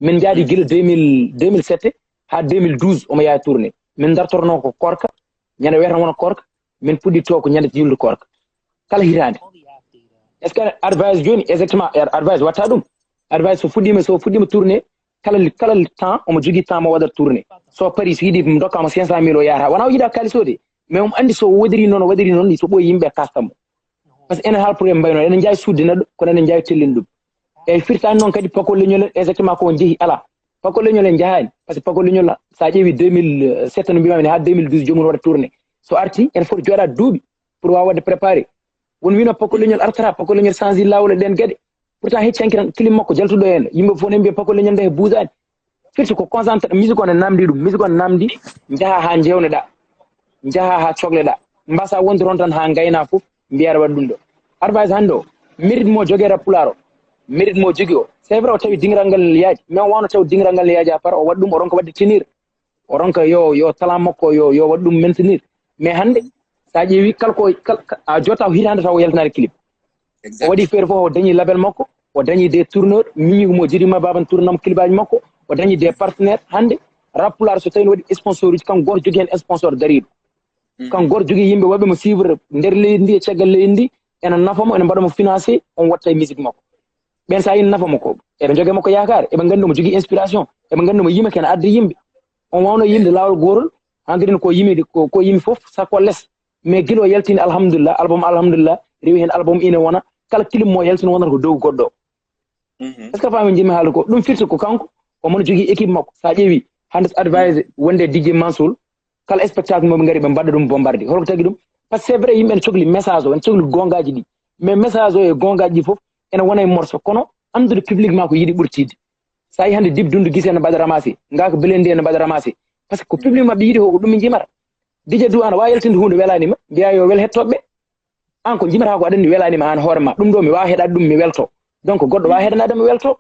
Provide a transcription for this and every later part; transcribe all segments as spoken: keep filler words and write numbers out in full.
Min njaadi gila deux mille, deux mille sept haa deux mille douze, omo yaha tourné. Min ndartornoo ko koorka, ñande wiyata wona koorka, min puɗɗitoo ko ñande julde koorka. Kala hitaande. Est-ce que Advice jooni, exactement, Advice watta ɗum? Advice so fuɗɗiima, so fuɗɗiima tourné, kala, kala temps omo jogii temps mo waɗata tourné. So paari, so yiɗi, mi dokka mo cinq cent mille, o yaata. Wona o yiɗa kaalis o de, mais omo anndi so o waɗiri noon, o waɗiri noon, so ɓooyi yimɓe kaasta mo. Parce que enen haalpulaar en mbayno, enen njaawi suuɗde neɗɗo, kono enen njaawi tellinde ɗum. Eyyi, firtaani noon kadi Pako Leñol en, exactement ko on jehi, alaa. Pako Leñol en njahaani, parce que Pako Leñol, so a ƴeewi deux mille sept no mbiimi haa deux mille douze, joomum waɗa tourné. So arti, ene foti jooɗaade duuɓi pour waawa waɗde préparé. Won wino Pako Leñol artata, Pako Leñol change laawol e ɗeen geɗe. Pourtant hecci hanki tan clip makko jaltuɗo heen. Yimɓe fof ne mbiya Pako Leñol nde buusaani. Firti ko concentré, musique o ne namndi ɗum, musique o ne namndi, njaha haa njewneɗaa, njaha haa cokleɗaa, mbasa wonde toon tan haa ngayna fof, mbiya aɗa waɗa ɗum ɗo. Advice hannde o, mérite mo jogii rap pulaar o, mérite mo jogii o. C'est vrai o tawi dingiral ngal ne yaaji, mais o waawno taw dingiral ngal ne yaaji à part o waɗa ɗum, o ronka waɗde tenir. O ronka yo, yo talent makko yo, yo waɗ ɗum maintenir. Mais hannde, so a ƴeewi kala ko, kal-, ka-, a jotta ko hitaande taw o yaltinaade clip. O waɗi feere fof, o dañi label makko, o dañi des tourneurs, miñi ko mo jiri ma baban tournam clip aji makko, o dañi des partenaires. Hannde, rap pulaar so tawi ne waɗi sponsor uji, kanko gooto jogii heen sponsor dariiɗo. Kanko gooto jogii yimɓe wonɓe mo suivre nder leydi ndi e caggal leydi ndi, ene nafa mo, ene mbaɗa mo financé, on watta e musique makko. Ɓeen so a yii nafa makko, eɓe njogii makko yaakaare, eɓe nganndi omo jogii inspiration, eɓe nganndi omo yima kene adda yimɓe. On waawno yimde laawol gootol, haa kadi ko yimi, ko, ko yimi fof, sakko less. Mais gila o yaltini, alhamdulillah, album, alhamdulillah, rewi heen album ina wona, kala clip mo yaltini wonata ko dow goɗɗo. Est-ce que a faami njimmi haalde ko? Ɗum firti ko kanko, omo jogii équipe makko. So a ƴeewi, hannde so Advice wonde D J Mansour, kala spectacle mo ɓe ngari, ɓe mbaɗa ɗum bombardé. Holko tagi ɗum? Parce que c'est vrai, yimɓe ene cokli message o, ene cokli goongaaji ɗi. Mais message o e goongaaji ɗi fof ene wona e morceau, kono anndude public ma ko yiɗi ɓurtiide. So a yii hannde Dip Doundou Guiss ene mbaɗa ramassé, Ngaaka Blindé ene mbaɗa ramassé. Parce que ko public maɓɓe yiɗi ko, ko ɗum ɓe njimata. D J Dou, an waawa yaltinde huunde welaani ma, mbiya yo wel hettooɓe ɓe. An ko njimata ko aɗa anndi welaani ma aan hoore ma. Ɗum ɗo mi waawa heɗaade ɗum mi welto. Donc goɗɗo waawa heɗanaade mi welto.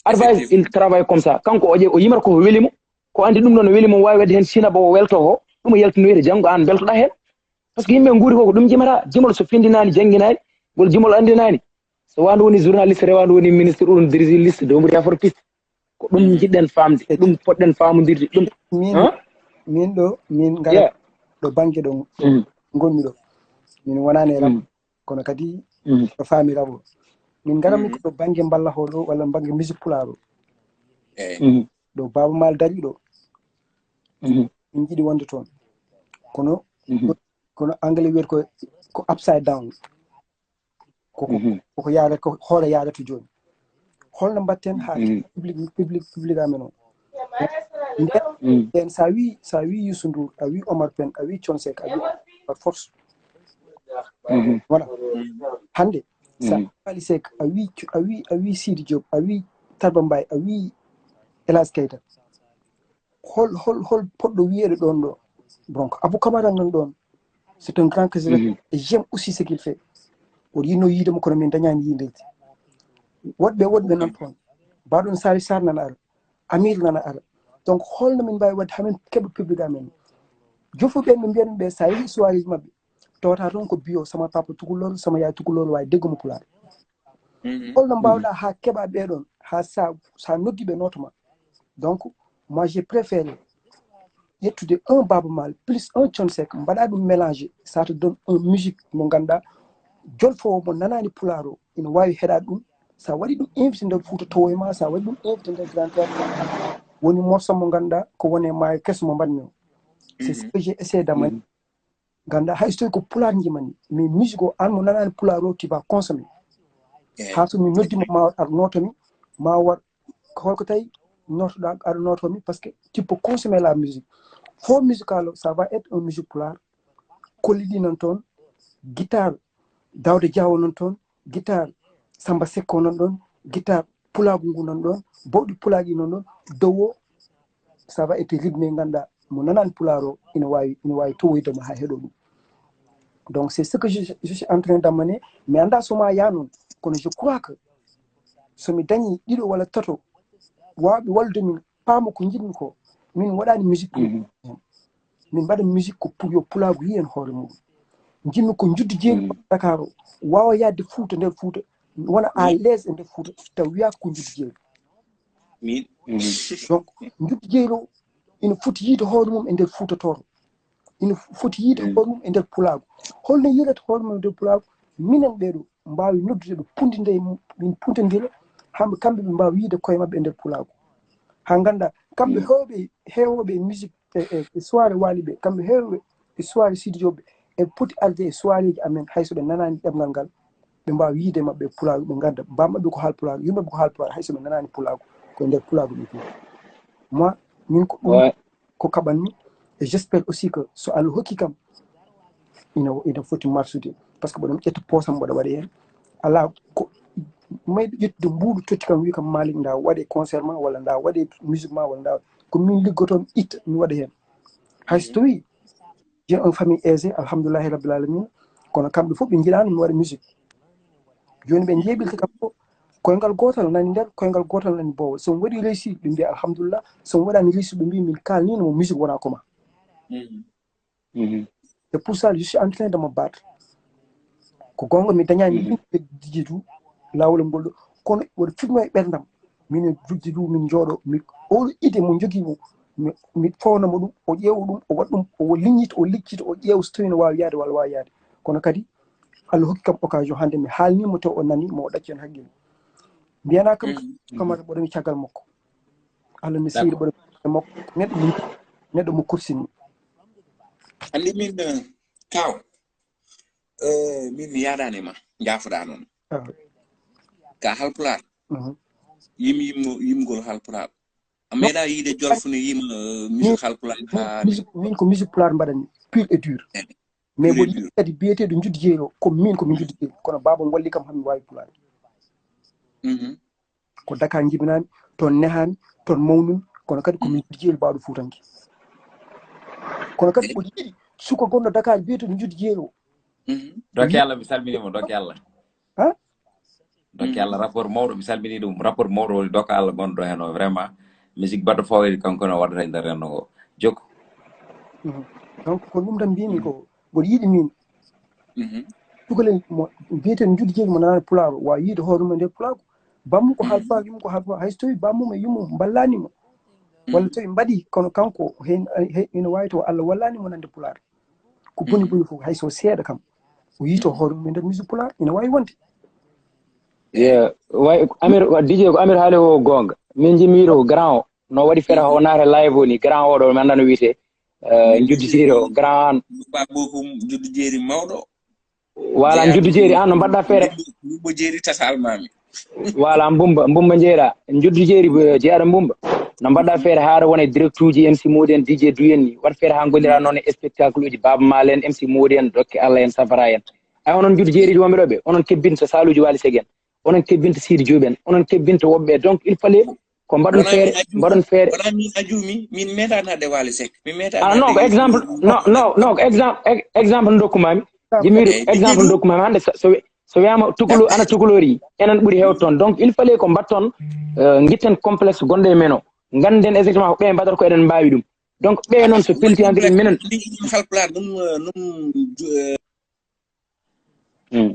Advice, il travaille comme ça. Kanko o ƴe-, o yimata ko weli mo. Ko anndi ɗum ɗo no weli mo, waawi waɗde heen sinaba o welto o. Ɗum o yaltinoyta janngo aan mbeltoɗaa heen. Parce que yimɓe nguuri ko, ko ɗum jimata. Jimol so findinaani, jannginaani, ngol jimol anndinaani. So waandu woni journaliste, rewaandu woni ministre, ɗum dirige liste, dow mbuɗi affaire piste. Ko ɗum njiɗɗen faamde, ɗum poɗɗen faamondirde, ɗum. Min, min ɗo, min ngara ɗo bannge ɗo ngonmi ɗo. Min wonaani e rap, kono kadi ɗo faami rap o. Min ngaranmi ko ɗo bannge mballahoo ɗo, walla bannge musique pulaar o. Ɗo Baaba Maal dari ɗo. Min njiɗi wonde toon. Kono, kono anglais wiyata ko, ko upside down. Koko, koko yaada, ko hoore yaadata jooni. Holno mbaɗten haa public, public, public amen o? Nden, nden so a wi, so a wi Youssou Ndour, a wi Omar Pène, a wi Thione Seck, a wi par force. Voilà. Hannde, so a wi Wally Seck, a wi, a wi, a wi Sidi Diop, a wi Tarba Mbaye, a wi El Hadj Keita. Hol, hol, hol poɗɗo wiyeede ɗoon ɗo? Donc, Abou Camara nan ɗoon. C'est un grand que je respecte. Et j'aime aussi ce qu'il fait. Oɗo yiɗno yiide mo, kono min dañaani yiide. Woɗɓe, woɗɓe nan toon. Mbaɗon Salif Sarr nana ara. Amir nana ara. Donc, holno min mbaawi waɗde haa min keɓa public amen? Jofuɓe ɓe mbiyatmi ɓe, so a yehi soirée ji maɓɓe, tawata toon ko biyo, sama papa tukulor, sama yaay tukulor, waawi deggumo pulaar. Holno mbaawɗa haa keɓa ɓee ɗoon, haa sa, sa noddi ɓe nootoma? Donc, moi, j'ai préféré ƴettude un Baaba Maal plus un Thione Seck, mbaɗa ɗum mélangé, ça te donne un musique mo ngannduɗaa, jolfoowo mo nanaani pulaar o, ina waawi heɗaade ɗum. Sa waɗi ɗum invité nder Fuuta Towo e ma, sa waɗi ɗum invité nder Grand Théâtre, woni morceau mo ngannduɗaa ko woni e maayo keso mo mbaɗmi o. C'est ce que j'ai essayé d'amener. Ngannduɗaa, hay so tawi ko pulaar njimani, mais musique o, aan mo nanaani pulaar o, tu vas consommer. Haa so mi noddi ma, ma ar nooto mi, ma war, holko tawi nootoɗaa, aɗa nooto mi, parce que tu peux consommer la musique. Fond musical o, ça va être un musique pulaar. Kolli ɗi nan toon, guitare, Daouda Diaw nan toon, guitare, Samba Seck o nan ɗoon, guitare, pulaagu ngu nan ɗoon, bawɗi pulaagu nan ɗoon, dow o, ça va être rythme ngannduɗaa, mo nanaani pulaar o, ina waawi, ina waawi towoyde mo haa heɗo ɗum. Donc, c'est ce que je, je suis en train d'amener. Mi anndaa so ma yaa noon, kono je crois que so mi dañii ɗiɗo walla tato waawɓe wallude min, paama ko njiɗmi ko, min waɗaani musique pour min. Min mbaɗa musique ko pour yo pulaagu yiyen hoore muɗum. Njiɗmi ko njuddu jeeri Dakar o, waawa yaade Fuuta, nder Fuuta, wona à l'aise e nder Fuuta, taw wiyaaka ko njuddu jeeri. Min. Donc, Njuddi Jeeri o ina foti yiide hoore mum e nder Fuuta Tooro. Ina foti yiide hoore mum e nder Pulaagu. Holno yiidata hoore mum e nder Pulaagu? Minen ɓee ɗo mbaawi noddude ɓe, pundinde e mum, min pundondira, haa ɓe, kamɓe ɓe mbaawa yiide koye maɓɓe e nder Pulaagu. Haa ngannda, kamɓe heewɓe, heewɓe e musique, e, e, e soirée Waly ɓe, kamɓe heewɓe e soirée Sidy Diop ɓe, eɓe poti arde e soiréeji amen, hay so ɓe nanaani ɗemngal ngal, ɓe mbaawa yiide maɓɓe e Pulaagu, ɓe ngadda, bammaɓe ko Haalpulaagu, yummaɓe ko Haalpulaagu, hay so ɓe nanaani Pulaagu, ko e nder Pulaagu ɓe piya. Moi, min ko ɗum ko kaɓanmi, et j'espère aussi que so Allah hokki kam, ina, ina foti marsude, parce que mboɗo ƴetta poosam mboɗo waɗa heen. Alaa ko mayɗo ƴettude mbuuɗu totti kam, wi kam, "Malick, nda waɗe concert ma, walla nda waɗe musique ma, walla nda," ko min liggotoo, mi itta, mi waɗa heen. Hay so tawi j'ai une famille aisée, alhamdulillahi rabbil alamin, kono kamɓe fof ɓe njiɗaani mi waɗa musique. Jooni ɓe njeeɓilta kam ko koyngal gootal nani nder, koyngal gootal nani boowal. So mi waɗi réussi, ɓe mbiya alhamdulillah. So mi waɗaani réussi, ɓe mbiya min kaalniino mo musique wonaa ko ma. C'est pour ça je suis en train de me battre. Ko goonga, mi dañaani min ɓe Dj Dou laawol ngol ɗo. Kono woto fitno e ɓerndam. Min e Dj Dou min njooɗo, mi, oɗo idée mo jogii mo, mi, mi fowna mo ɗum, o ƴeewa ɗum, o waɗa ɗum, o liññita, o liccita, o ƴeewa so tawi no waawi yaade walla waawi yaade. Kono kadi, Allah hokki kam occasion hannde, mi haalnii mo, taw o nanii mo, o ɗacci heen hakkille. Mbiyanaa kam, Kamara, mboɗo mi caggal makko. Allah ne seyri, mboɗo mi caggal makko. Neɗɗo mo, neɗɗo mo kursinmi. Anndi min, eh, Kaaw, eh, min mi yaadaani ma, njaafoɗaa noon. Ka Haalpulaar, yim, yim, yimgol Haalpulaar. A meeɗa yiide Jolof ne yima, eh, musique Haalpulaar haa musique, min ko musique pulaar mbaɗanmi, pur et dur. Mais mboɗo yiɗi kadi biyeteeɗo Njuddi Jeeri o, ko min, ko min Njuddi Jeeri. Kono baaba walli kam, hami waawi pulaar. Ko Dakar njibinaami, toon nehaami, toon mawnumi, kono kadi ko min Njuddi Jeeri baawɗo fuutanke. Kono kadi mboɗo yiɗi suka gonɗo Dakar biyeteeɗo Njuddi Jeeri o. Dokke Allah, mi salmini mo, dokke Allah. Ha? Dokke Allah, rapport mawɗo, mi salmini ɗum. Rapport mawɗo woni dokke Allah gonɗo heen o, vraiment. Musique baɗɗo fawiri kanko no waɗata e nder renndo ngo. Jokku. Donc, ko ɗum tan mbiymi ko, mboɗo yiɗi min. Cukalel mo biyeteeɗo Njuddi Jeeri mo nanaani pulaar o, waawa yiide hoore mum e nder pulaagu. Bammum ko Haalpulaar, yummum ko Haalpulaar. Hay so tawi bammum e yummum mballaani mo, walla tawi mbaɗi, kono kanko heen, heen ina waawi taw Allah wallaani mo nande pulaar. Ko boni boni fof, hay so seeɗa kam, o yiito hoore mum e nder musique pulaar, ina waawi wonde. Yeah, way Amir, wa- D J ko Amir haali o goonga. Min jimmiɗo ko grand o. No waɗi feere o naata live o ni, grand o ɗo, mi anndaa no wiyetee. Eh, Njuddi Jeeri o, grand an. Ba bokum Njuddi Jeeri mawɗo. Voilà, Njuddi Jeeri an, no mbaɗɗa feere? Mbumba Jeeri tata almaami. Voilà, Mbumba, Mbumba Jeera. Njuddi Jeeri, eh, jeyaɗo Mbumba. No mbaɗɗa feere haa aɗa wona e direct uji M C Mody en, D J Dou en ni. Waɗ feere haa ngondira noon e spectacle uji Baaba Maal en, M C Mody en, Dokke Allah en, Safara en. Ay, onon Njuddi Jeeri wonɓe ɗo ɓe, onon kebbinta Saaluuji Waly Seck en. Onon kebbinta Sidy Diop en. Onon kebbinta woɓɓe. Donc, il fallait ko mbaɗon feere, mbaɗon feere. Wala min a juumi, min meeɗaani haɗde Waly Seck. Min meeɗaani Ah non, ko exemple, non, non, non, ko exemple, ex- exemple ndokkumi. Jimmiɗo, exemple ndokkumi. Hannde so, so, so wiyama tukulo, ana tukulori, enen ɓuri heew toon. Donc, il fallait ko mbatton, euh, gitten complexe gonɗo e men o. Ganden exactement ko ɓe mbaɗata ko eɗen mbaawi ɗum. Donc, ɓe noon so pelti hannde minen. Halpulaar ɗum, ɗum, Hmm.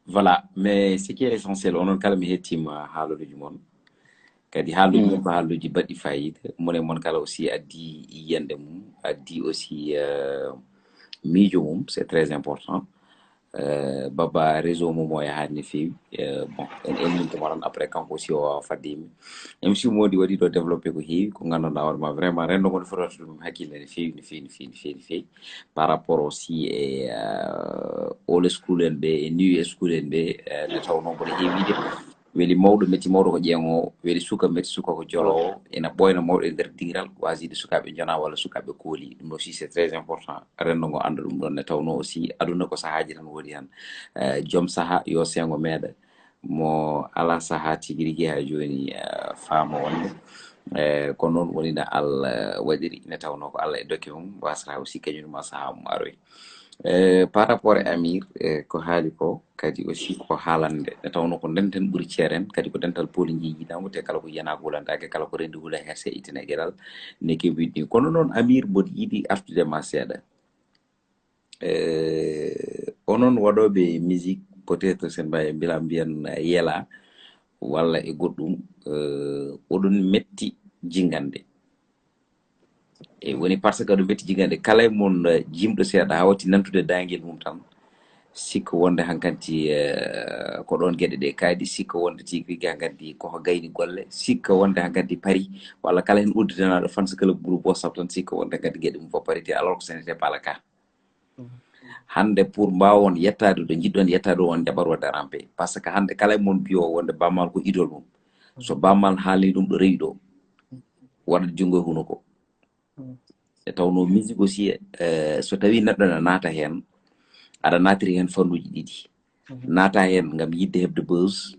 Voilà, mais ce qui est essentiel, onon kala mi hettima haaloluji mon. Kadi haalluji mon ko haalluji baɗɗi fayida. Mon e mon kala aussi addi yiyande mum, addi aussi, euh, miijo mum, c'est très important. Euh, Baba, réseau mum o yahaani no feewi. Euh, bon, en elminto mo tan, après kanko aussi o wawa fadde yimɓe. M C Mody waɗi ɗo développé ko heewi, ko ngannduɗaa hoore ma vraiment renndo ngo no foti wattude ɗum hakkille no feewi, no feewi, no feewi, no feewi, no feewi. Par rapport aussi e, euh, old school en ɓe, e new school en ɓe, eh, nde tawnoo mboɗo heewiide. Weli mawɗo metti mawɗo ko ƴeeŋoowo, weli suka metti suka ko joloowo. Ina ɓooyna mawɗo e nder diiral, waasiide sukaaɓe njonaa walla sukaaɓe kooli. Ɗum aussi c'est très important. Renndo ngo annda ɗum ɗoon, nde tawnoo aussi aduna ko sahaaji tan woni heen. Eh, joom sahaa yo seengo meeɗa. Mo alaa sahaa tigi rigi haa jooni, eh, faama wonde, eh, ko noon woni no Allah waɗiri, nde tawnoo ko Allah e dokke mum, wasata aussi kañum ma sahaa mum aroy. Eh, par rapport e Amir, eh, ko haali ko, kadi aussi ko haalande, nde tawnoo ko ndenten ɓuri ceeren, kadi ko dental pooli njiijiɗango, te kala ko yiyanaa ko hulantaake, kala ko renndi hula herse ittane geɗal, ne keɓiɗi. Kono noon Amir, mboɗo yiɗi artude ma seeɗa. Eh, onon waɗooɓe musique, peut-être sen mbawi mbila mbiyan yela walla e goɗɗum, eh, oɗon metti jingande. E woni parce que aɗo metti jingande, kala e mon, eh, jimɗo seeɗa, hawti nantude daangel mum tan, sikka wonde hankanti, eh, ko ɗon geɗe ɗe kaydi, sikka wonde tigi rigi hankanti ko gayni golle, sikka wonde hankanti pari, walla kala hen udditanaaɗo fans club groupe WhatsApp tan, sikka wonde hankanti geɗe mum fof pari, te alors que ce n'était pas le cas. Hannde pour mbaawon yettaade ɗo njiɗɗon yettaade ɗo, on njaɓat waɗde rampe. Parce que hannde kala e mon mbiyo wonde Bammaal ko idole mum. So Bammaal haalni ɗum ɗo rewi ɗo, waɗat junngo e hunuko. E tawno musique aussi, eh, so tawi neɗɗo na naata heen, aɗa naatiri heen fannuuji ɗiɗi. Naata heen ngam yiɗde heɓde buzz,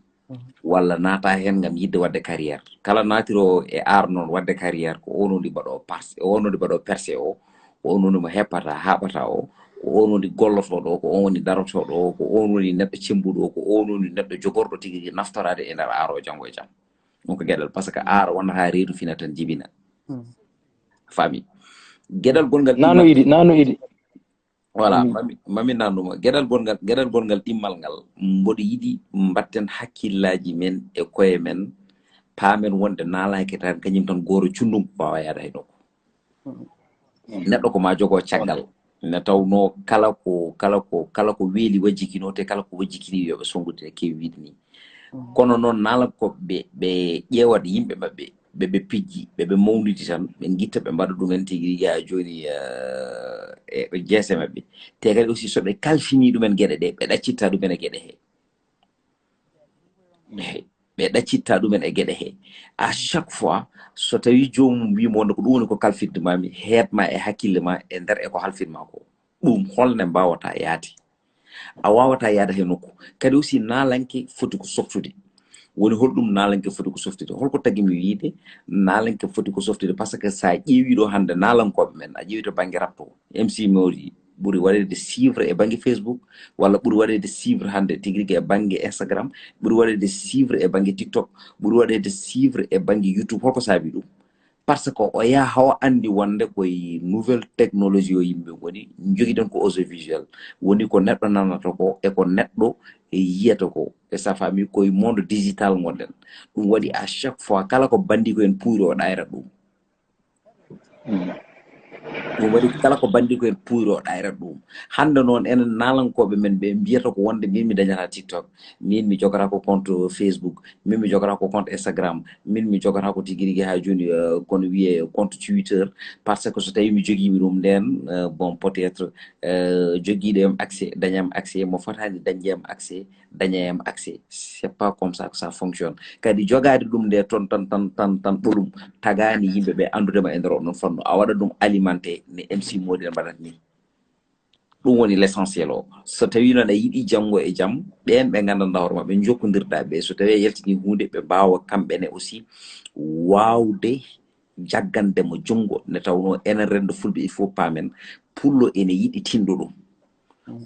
walla naata heen ngam yiɗde waɗde carrière. Kala naatiroowo e art noon waɗde carrière, ko on woni mbaɗo percé, on woni mbaɗo percé o, ko on woni mo heppata, haɓata o, ko on woni gollotooɗo o, ko on woni darotooɗo o, ko on woni neɗɗo cemmbuɗo o, ko on woni neɗɗo jogorɗo tigi rigi naftoraade e nder art o janngo e jam. Ɗum ko geɗal, parce que art wonata reedu fina tan jibina. Faami? Geɗal gonngal Nano imma- idi, nano idi. Voilà, mami, mami nannuma. Geɗal gongal, geɗal gongal ɗimmal ngal, mboɗo yiɗi mbatten hakkillaaji men e koye men, paamen wonde naalaaki tan kañum tan gooro cundum waawa yaade hay nokku. Neɗɗo ko ma jogo caggal. Ne tawno kala ko, kala ko, kala ko weeli wajjikino, te kala ko wajjikini yo ɓe sonngude no keewi wiide ni. Kono noon naalankooɓe ɓe, ɓe ƴeewat yimɓe maɓɓe, ɓe ɓe pijji, ɓe ɓe mawnidi tan, ɓe ngitta ɓe mbaɗa ɗumen tigi rigi haa jooni, eh, e jeese maɓɓe. Te kadi aussi so ɓe kalfini ɗumen geɗe ɗe, ɓe ɗaccitta ɗumen e geɗe he. Ehe. Ɓe ɗaccitta ɗumen e geɗe he. À chaque fois, so tawi joomum wii mo wonde ko ɗum woni ko kalfitde mami, heedma e hakkille ma e nder e ko halfitma ko. Ɗum holne mbawata yaade? A wawata yaade he nokku. Kadi aussi naalanke foti ko softude. Woni holɗum naalanke foti ko softude? Holko tagi mi wiide naalanke foti ko softude? Parce que sa ƴeewi ɗo hannde naalankooɓe men, a ƴeewi to bannge rap to, M C Mody ɓuri waɗede suivre e bannge Facebook, walla ɓuri waɗede suivre hannde tigi rigi e bannge Instagram, ɓuri waɗede suivre e bannge TikTok, ɓuri waɗede suivre e bannge YouTube. Holko saabi ɗum? Parce que o yaha o anndi wonde koye nouvelle technologie o yimɓe ngoni, jogiɗen ko audiovisuel. Woni ko neɗɗo nanata ko e ko neɗɗo yiyata ko. E sa faami koye monde digital ngonɗen. Ɗum waɗi à chaque fois kala ko bandi ko en puuri o ɗayra ɗum. Ɗum waɗi kala ko bandi ko en puuri o ɗayra ɗum. Hannde noon enen naalankooɓe men ɓe mbiyata ko wonde min mi dañata TikTok, min mi jogata ko compte Facebook, min mi jogata ko compte Instagram, min mi jogata ko tigi rigi haa jooni, eh, kono wiye compte Twitter, parce que so tawi mi jogiimi ɗum nden, eh, bon, peut-être, eh, jogiiɗo em accès, dañam accès, mo fotaani dañde em accès, daña em accès. C'est pas comme ça que ça fonctionne. Kadi jogaade ɗum nde ton tan, tan, tan, tan ɓolum, tagaani yimɓe ɓe anndude ma e nder oɗon fannu. A waɗa ɗum alimenté ne M C Mody mbaɗat ni. Ɗum woni l'essentiel o. So tawi noon a yiɗi janngo e jam, ɓeen ɓe nganndanɗaa hoore maɓɓe, njokkondirɗa ɓe. So tawi a yaltini huunde, ɓe mbaawa kamɓe ne aussi waawde jaggande mo junngo, nde tawno enen renndo fulɓe, il faut paamen, pullo ene yiɗi tinɗo ɗum.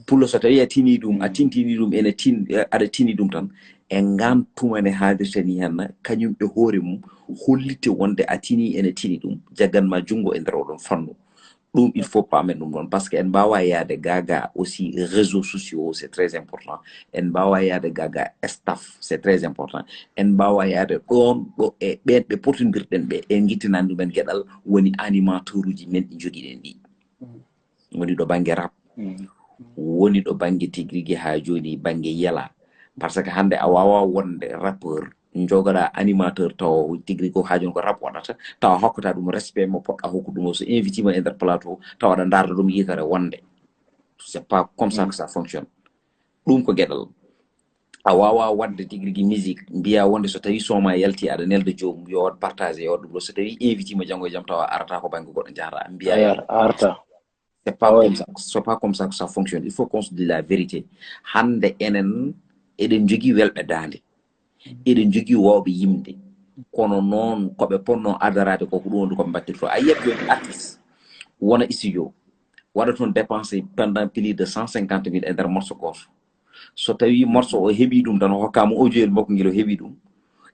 Pullo so tawi a tini ɗum, a tintini ɗum, ene tin-, aɗa tini ɗum tan, e ngaan tuma ne haadirta ni hen, kañum e hoore mum, hollite wonde a tini, ene tini ɗum, jaggan ma junngo e nder oɗon fannu. Ɗum, il faut paamen ɗum ɗon, parce que en mbaawa yaade gaga aussi réseaux sociaux, c'est très important. En mbaawa yaade gaga staff, c'est très important. En mbaawa yaade ɗon ɗo e ɓeen ɓe potondirɗen ɓe, en ngittinani ɗumen geɗal woni animateur uji men ɗi jogiɗen ɗi. Woni ɗo bannge rap, woni ɗo bannge tigi rigi haa jooni bannge yela. Parce que hannde a waawa wonde rappeur, jogoɗa animateur taw tigi rigi ko haa jooni ko rap waɗata, tawa hokkata ɗum respect mo poɗɗa hokkude ɗum o. So invité ma e nder plateau, tawa aɗa ndaarda ɗum yitere wonde. C'est pas comme ça que ça fonctionne. Ɗum ko geɗal. A waawa waɗde tigi rigi musique, mbiya wonde so tawi son ma yalti aɗa nelda joomum yo waɗ partage, yo waɗ ɗum ɗo. So tawi invité ma janngo e jam tawa arata ko bannge goɗɗo njahata, mbiya Ayar, arta. C'est pas comme ça, c'est pas comme ça que ça fonctionne. Il faut qu'on se dise la vérité. Hannde enen eɗen jogii welɓe daande. Eɗen jogii wawɓe yimde. Kono noon ko ɓe ponno adaraade ko ko ɗum woni ko ɓe mbattirto. A yiyat jooni artiste wona studio, waɗa toon dépensé pendant plus de cent cinquante mille e nder morceau gooto. So tawi morceau o heɓi ɗum tan, o hokkama audio el makko ngel o heɓi ɗum,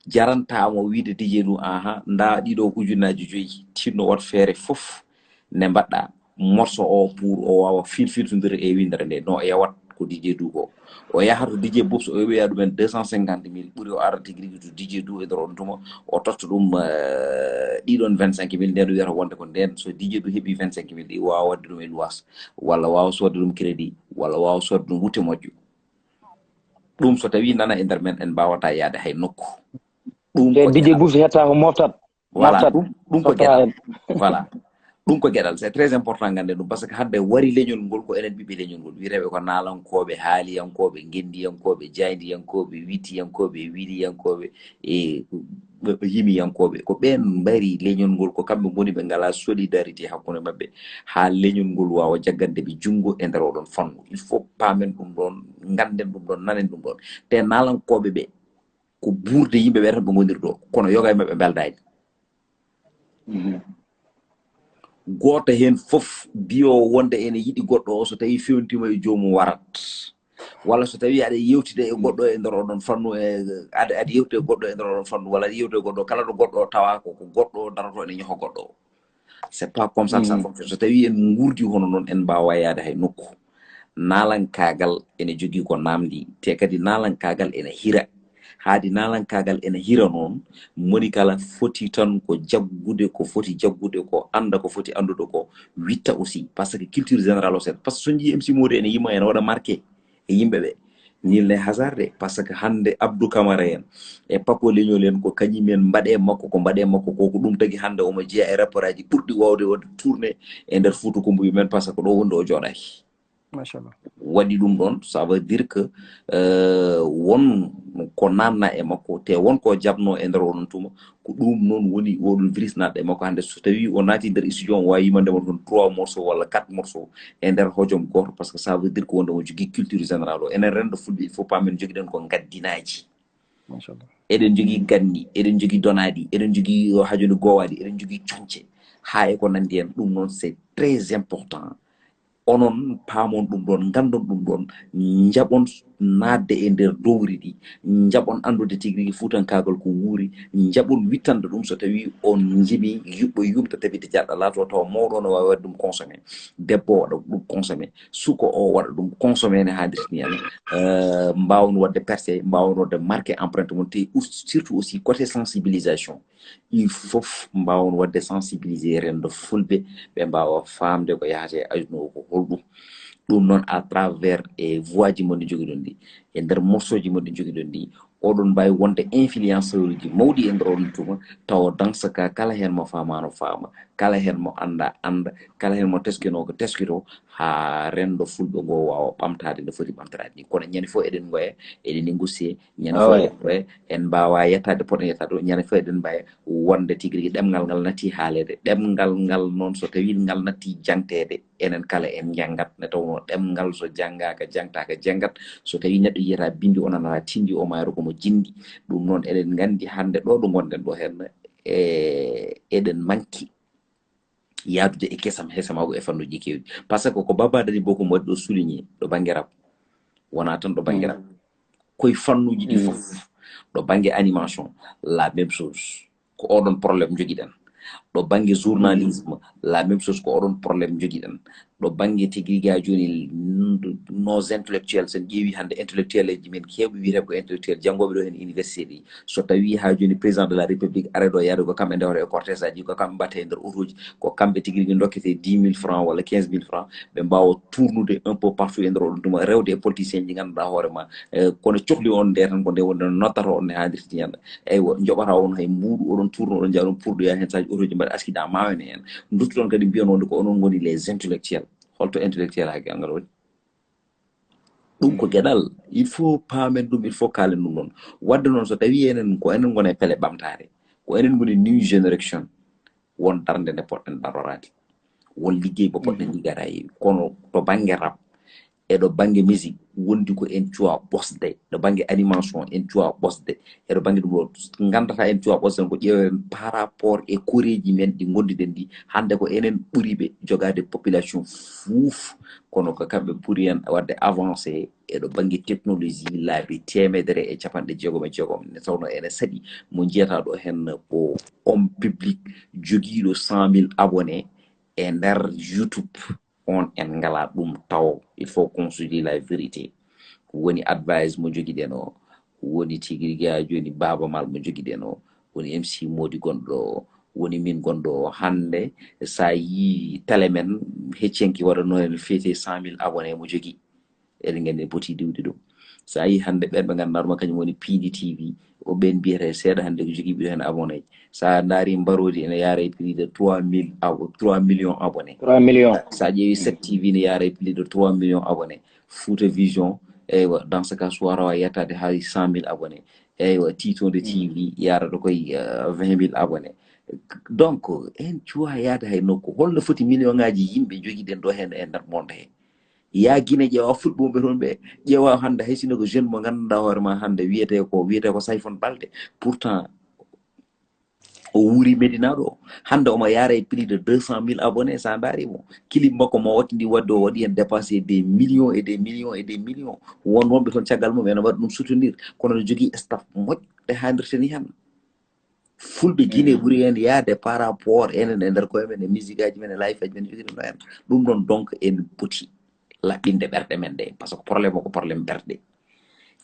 jarantamo wiide D J ɗum, aha, nda ɗiɗo ko ujunnaaji joyi, tinno wat feere fof nde mbaɗɗa morceau o pour o wawa filfiltodire e windere nde, no e wat D J Dou ko. O yaha to D J Boubs, o wiya ɗumen deux cent cinquante mille, ɓuri o ara tigi rigi to D J Dou e nder on tuma, o totta ɗum, eh, ɗiɗon vingt-cinq mille, nden o wiyata wonde ko nden, so D J Dou heɓi vingt-cinq mille ɗi, waawa waɗde ɗum e luwas, walla waawa soodde ɗum crédit, walla waawa soodde ɗum wutte moƴƴo. Ɗum so tawi nana e nder men, en mbaawata yaade hay nokku. Ɗum Te ko D J Boubs hetta ko moftat. Voilà, ɗum, ɗum ko geɗal. Voilà. Ɗum ko geɗal, c'est très important ngannden ɗum, parce que hadde wari leñol ngol ko enen ɓiɓɓe leñol ngol. Wiyeteeɓe ko naalankooɓe, haaliyankooɓe, ngenndiyankooɓe, jaayndiyankooɓe, wittiyankooɓe, wiliyankooɓe, e yimiyankooɓe. Ko ɓeen mbari leñol ngol, ko kamɓe ngoni ɓe ngalaa solidarité hakkunde maɓɓe, haa leñol ngol waawa jaggande ɓe junngo e nder oɗon fannu. Il faut paamen ɗum ɗoon, ngannden ɗum ɗoon, nanen ɗum ɗoon. Te naalankooɓe ɓe, ko buurde yimɓe ɓe tan ɓe ngoniri ɗo, kono yoga e maɓɓe mbeldaani. Gooto heen fof biyo wonde ene yiɗi goɗɗo o, so tawi fewntiima e joomum warat. Walla so tawi aɗa yewtida e goɗɗo e nder oɗon fannu, e aɗa, aɗa yewtida e goɗɗo e nder oɗon fannu, walla aɗa yewtida e goɗɗo, kala ɗo goɗɗo o tawa ko, ko goɗɗo o daroto ene ñoho goɗɗo o. C'est pas comme ça que ça fonctionne. So tawi en nguurdi hono noon, en mbaawa yaade hay nokku. Naalankaagal ene jogii ko naamndi, te kadi naalankaagal ene hira. Haadi naalankaagal ene hira noon, moni kala foti tan ko jaggude ko foti jaggude ko, annda ko foti anndude ko, witta aussi. Parce que culture générale o, c'est, parce que so njii M C Mody ene yima, ene waɗa marqué e yimɓe ɓe. Nul n'est hasardé, parce que hannde Abdou Camara en e Paco Leñol en, ko kañum en mbaɗe makko, ko mbaɗe makko ko, ko ɗum tagi hannde omo jeya e rappeur aji ɓurɗi wawde waɗde tourné e nder Fouta Koumbuyu men, parce que ɗo wonde o jooɗaki. Machallah. Waɗi ɗum ɗon, ça veut dire que, euh, won ko nanna e makko, te won ko jabno e nder oɗon tuma, ko ɗum noon woni oɗon virus naatɗo e makko hannde. So tawi o naati nder studio, o wawi yimande mo toon trois morceaux walla quatre morceaux e nder hojom gooto, parce que ça veut dire ko wonde o jogii culture générale o. Enen renndo fulɓe, il faut paamen jogiɗen ko ngaddinaaji. Machallah. Eɗen jogii ganni, eɗen jogii donaaɗi, eɗen jogii hajoni goowaɗi, eɗen jogii coñce, haa e ko nanndi heen. Ɗum noon, c'est très important. Onon paamon ɗum ɗoon, nganndon ɗum ɗoon, njaɓon naatde e nder dowri ɗi, njaɓon anndude tigi rigi fuutankaagal ko wuuri, njaɓon wittande ɗum so tawi on njiɓi yuɓɓo yumta tabitde jaɗɗa laato tawa mawɗo o no waawi waɗde ɗum consommé, debbo o waɗa ɗum consommé, suka o waɗa ɗum consommé ne haadirti ni, euh, mbaawon waɗde percé, mbaawon waɗde marqué empreinte mum, te surtout aussi côté sensibilisation. Il faut mbaawon waɗde sensibiliser renndo fulɓe, ɓe mbaawa faamde ko yahata e aduna o ko holɗum. Ɗum noon à travers e voix ji mon ɗi njogiɗon ɗi, e nder morceau ji mon ɗi njogiɗon ɗi, oɗon mbaawi wonde influenceur uji mawɗi e nder on tuma, tawa dans ce cas kala heen mo faamaano faama, kala heen mo annda annda, kala heen mo teskino ko teskito, haa renndo fulɓe ngo waawa ɓamtaade no foti ɓamtoraade ni. Kono ñande fof eɗen ngoya, eɗen négocier, ñande fof eɗen ngoya, en mbaawa yettaade poɗen yettaade ɗo, ñande fof eɗen mbaawi wonde tigi rigi ɗemngal ngal natti haaleede. Ɗemngal ngal noon, so tawii ngal natti jangteede, enen kala en njanngat, nde tawnoo ɗemngal so janngaaka, jangtaaka, janngat. So tawii neɗɗo yiyata binndi, o nanata tinndi, o maayata ko mo jinndi. Ɗum noon, eɗen nganndi hannde ɗo ɗo ngonɗen ɗo heen, e, eɗen manki yaadude e kesam, hesam hago e fannuuji keewɗi. Parce que ko Baba Dadi Boko mo waɗi ɗo souligné, ɗo bannge rap, wonaa tan ɗo bannge rap, koye fannuuji ɗi fof, ɗo bannge animation, la même chose. Ko oɗon problème njogiɗen. Ɗo bannge journalisme, la même chose, ko oɗon problème njogiɗen. Ɗo bannge tigi rigi haa jooni, n-, nos intellectuels, sen ƴeewi hannde intellectuel eji men keewɓe wiyetee ko intellectuel, janngooɓe ɗo heen université ɗi, so tawii haa jooni président de la république are ɗo yaade ko kamɓe ndewata e cortège aji, ko kamɓe mbaɗata e nder otoji, ko kamɓe tigi rigi ndokketee dix mille francs walla quinze mille francs, ɓe mbaawa tournude un peu partout e nder oɗon tuma, rewde e politicien ji ngannduɗaa hoore ma, e, kono cohli on nde tan ko nde wonde nottata on ne haadirti ñande. Eywa, njoɓata on hay mbuuɗu, oɗon tourno, oɗon njaha ɗon pour ɗo yaha heen, saji otoji mbaɗa accident ma wene heen. Nduttoɗon kadi mbiyon wonde ko onon ngoni les intellectuels. Holto intellectuel hakke angal woni? Ɗum ko geɗal. Il faut paamen ɗum, il faut kaalen ɗum ɗon. Wadde noon, so tawi enen ko enen ngoni e pele ɓamtaare, ko enen ngoni new generation, won darnde nde poɗɗen daroraade. Won liggey mo poɗɗen liggade hay. Kono to bannge rap, e ɗo bannge musique, wondi ko en cuwa ɓosde. Ɗo bannge animation, en cuwa ɓosde. E ɗo bannge ɗum ɗo, nganndata en cuwa ɓosde, ko ƴeewen par rapport e koreeji men ɗi ngonduɗen ɗi. Hannde ko enen ɓuri ɓe jogaade population fuuf, kono ko kamɓe ɓuri en waɗde avancé e ɗo bannge technologie laabi teemedere e capanɗe jeegom e jeegom. Nde tawnoo ene saɗi mo njiyata ɗo heen ko homme public jogiiɗo cent mille abonnés e nder YouTube. On en ngala ɗum taw. Il faut qu'on se dise la vérité. Woni advice mo jogiɗen o. Woni tigi rigi ha joni Baaba Maal mo jogiɗen o. Woni M C Modi gonɗo o. Woni min gonɗo o. Hannde sa yi télé men heccenki waɗano en fete cent mille abonnés mo jogi. Eɗen nganndi en poti diwde ɗum. So a yii hannde ɓen ɓe ngannduɗaa ɗuma kañum woni P D T V, o ɓen mbiyete seeɗa hannde ko jogiiɓe heen abonné. So a ndaari mbaroodi ene yaara e plus de trois mille abo- trois millions abonnés. trois millions. So a ƴeewi sept T V ne yaara e plus de trois millions abonnés. Fouta Vision, eywa, dans ce cas Suwara wa yettaade hay cent mille abonnés. Eywa, Titonde T V yaara ɗo koye euh, vingt mille abonnés. Donc en cuwa yaade hay nokku. Holno foti million ngaji yimɓe jogiɗen ɗo heen e nder monde he? Ya Guinée ƴeewa fulɓe wonɓe toon ɓe, ƴeewa hannde hay sinno ko jeune mo ngannduɗaa hoore ma hannde wiyete ko wiyete ko Sayfon Balde. Pourtant o wuuri Medina ɗo. Hannde omo yaara e plus de deux cent mille abonnés, sa ndaari mo. Clip makko mo wattindi wadde o waɗi heen dépensé des millions et des millions et des millions. Won wonɓe toon caggal mum ene waɗa ɗum soutenir, kono no jogii staff moƴƴo ɗe hanndirta ni heen. Fulɓe Guinée ɓuri en yaade par rapport enen e nder koye men e musique aji men e life aji men jogiɗen ɗo en. Ɗum ɗon donc en poti laɓɓinde ɓerɗe men ɗe, par ce que problème o ko problème ɓerɗe.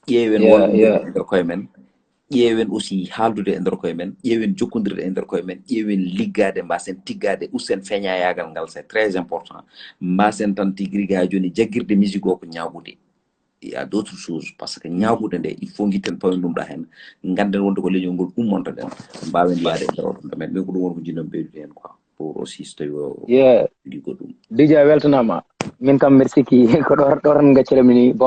Ƴeewen Yeah, wonde yeah. e nder koye men. Ƴeewen aussi haaldude e nder koye men. Ƴeewen jokkondirde e nder koye men. Ƴeewen liggaade, mbasen tiggaade, usten feñayagal ngal, c'est très important. Mbasen tan tigi rigi ha joni jaggirde musique o ko ñaagude. Il y a d'autres choses, par ce que ñaagude nde il faut gitten pawen ɗum ɗa heen. Ngannden wonde ko leñol ngol ummontoɗen, mbawen yaade e nder oɗon domaine. Min ko ɗum woni ko jinnomi ɓeydude heen quoi, pour aussi so tawi o Yeah. Ɗi goɗɗum. Dija weltanama. Min kam mbeɗa sikki ko ɗo ɗo tan gaccere mini. Bon,